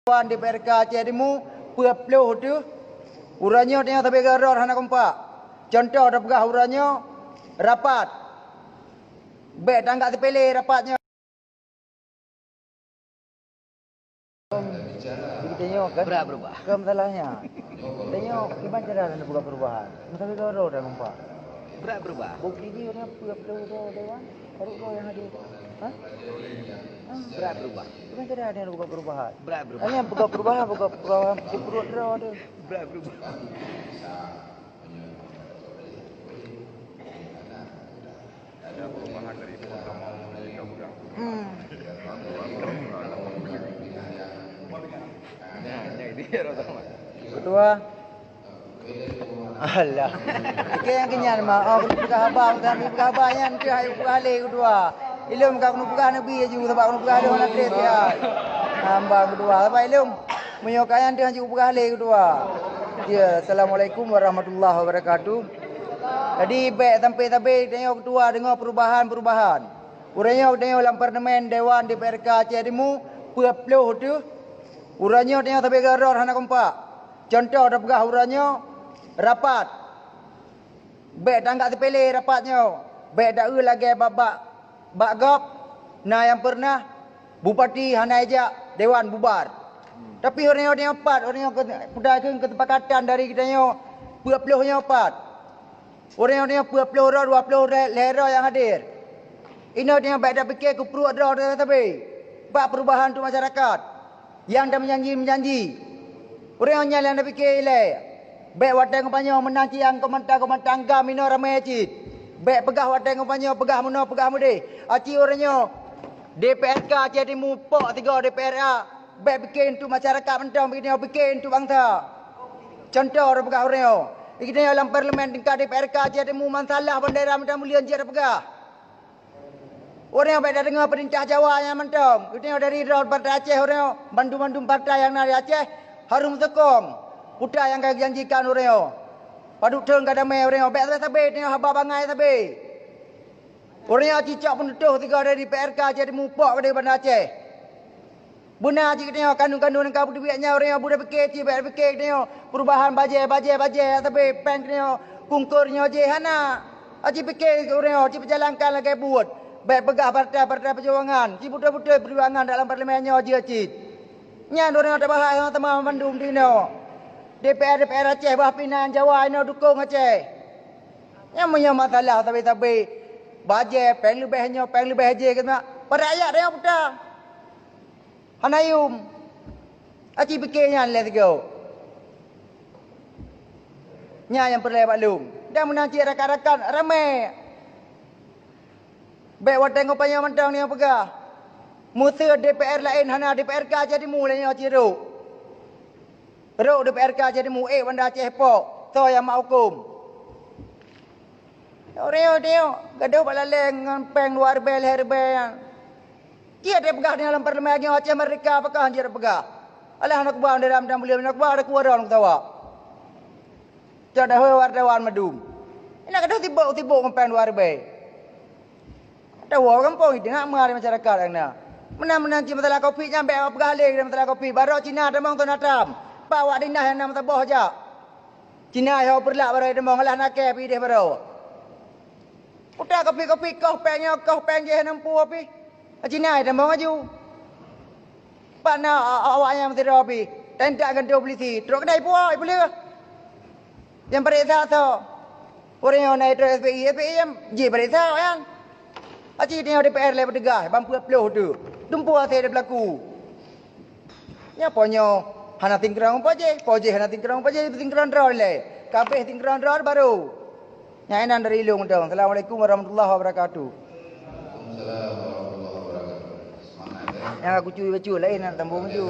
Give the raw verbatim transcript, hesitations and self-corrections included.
Dewan D P R K Aceh Timu, peuet ploh teuh. Uroe nyoe tanyoe sabe keudroe hana kompak. Contoh tapeugah uroe nyoe rapat. Bék tanggap sepele rapat nyoe. Jadi tanyoe kan? Brat berubah. Kon masalahnya. Tanyoe kiban cara tapeugah perubahan. Sabe keudroe hana kompak. Brat berubah. Bukti jih uroe nyoe peuet ploh droe dewan. Baru kau yang hadir. Hah? Brat berubah. Kiban cara tapeugah perubahan. Brat berubah. Hanya peugah perubahan, peugah perubahan, peugah perubahan droe tu. Brat berubah. Hmm. Ketua. Alah. Oke, nyang keunyan mah. Oh, keuneuk peugah haba, meutan peugah haba nyan keuh hai peugah lé keudua. Ilôn ka keuneuk peugah neubi aju, sabab keuneuk peugah lôn hana treb ya. Hamba keudua, sabab ilôn meunyoe ka nyan teuh aju peugah lé keudua. Ya, assalamualaikum warahmatullahi wabarakatuh. Jadi bék sampai sabe tanyoe keudua deungoe perubahan-perubahan. Uroe nyoe tanyoe lam parlemen dewan D P R K Aceh Timu peuet ploh teuh. Uroe nyoe tanyoe sabe keudroe hana kompak. Contoh tapeugah uroe nyoe rapat. Bék tanggap sepele rapat nyoe. Bék taeu lagée bak-bak bak gob na nyang peureunah bupati hana ijak dewan bubar. Tapi uroe nyoe tanyoe pat, uroe nyoe keu-, peudakeueng keusepakatan dari geutanyoe peuet ploh nyoe pat. Uroe nyoe peuet ploh droe, dua ploh lhée droe nyang hadir. Inoe tanyoe bék tapike keu pruet droe sabe bak perubahan untuk masyarakat. Nyang tameujanji-meujanji. Ureuëng nyan nyang tapike ilée. Bék watée geutanyoe meunan cit nyang keumantang-keumantang GAM inoe ramé cit. Bék peugah watée geutanyoe peugah meunoe peugah meudeh. Aci ureuëng nyoe D P R K Aceh Timu pok tiga D P R A. Bék pike untuk masyarakat mantong, pike untuk bansa. Contoh tapeugah ureuëng nyoe. Geutanyoe lam parlemen tingkat D P R K Aceh Timu masalah bendera mantong mulia jeuet tapeugah. Ureuëng bék tadeungoe peurintah Jawa nyan mantong. Geutanyoe dari droe partai Aceh ureuëng bandum-bandum partai nyang na di Aceh harôh meusokong peue nyang ka geujanjikan ureuëng. Padub thon ka damé ureuëng bék sabe-sabe tanyoe haba bangai sabe. Ureuëng cicok peunutoh sigoe dari P R K Aceh Timu pok dari Banda Aceh. Beuna cit geutanyoe kandung-kandung nyang ka peuteubiet nyan, ureuëng nyoe beuna pike cit, bék pike geutanyoe perubahan bajée, bajée, bajée, tapi péng geutanyoe kungkor nyoe jih hana. Aci pike ureuëng nyoe, ci peujalankan lagée buet. Bék peugah partai-partai peujuangan, ci beutôi-beutôi peujuangan dalam parlemen nyoe jeuet cit. Nyan ureuëng nyoe tabahas sama-sama mandum di inoe. D P R, D P R Aceh bah pinan Jawa inoe dukong Aceh. Nyan meunyoe masalah sabe-sabe bajée, péng leubeh nyoe, péng leubeh jih keunan, padahai rakyat tanyoe peue? Hana yum. Aci pike nyan lé sigoe. Nyan nyang peureulée bak lôn. Dan meunan cit rakan-rakan ramé. Bék watée ngon panyang mantong nyang peugah. Meuseu D P R laén hana D P R K Aceh Timu lé nyoe cit rôk. Rôk D P R K Aceh Timu ék Banda Aceh pok. Soe nyang mak huköm? Nyoe, nyoe, nyoe, gadoh bak laleng ngon péng dua ribée, lhée ribée nyan. Kiban tapeugah nyoe lam parlemen nyoe Aceh Merdeka, pakon jeuet tapeugah. Alah, aneuk buah dalam dan buleuen aneuk buah ada kuadon keutawa. Cok dahôi wartawan madum. Ina gadoh sibok-sibok ngon péng dua ribée. Tawoe gampông itu nak meuhari masyarakat nyang na. Meunan-meunan cit masalah Covid nyan bék awak peugah lé masalah Covid. Barô Cina tamong Donald Trump. Pak awak dinah nyang na meusaboh jak. Cina yoh peureulak barô tamong alah nakée pih ideh barô. Utak Covid-Covid koh péng nyoe, koh péng jih hana mampu pih. Cina tamong aju. Pak na a-, a-, awak nyang meusidroe pih. Tentak gantoe polisi. Trok keudai puwoe, ipeuleueh. Nyang pareksa soe? Ureuëng nyang na itu S P I, S P I nyang jipareksa awaknyan. Aci tanyoe D P R lé peuteugas, ban peuet ploh tu. Tumpu hase di peulaku. Nyoe po nyoe hana singkron po jih, po jih hana singkron po jih, singkron droe lé. Kabeh singkron droe baru. Nyang inan dari ilong dong. Assalamualaikum warahmatullahi wabarakatuh. Waalaikumsalam warahmatullahi wabarakatuh. Semangat, ya. Nyang aku cuy bacut lain nak tambah maju.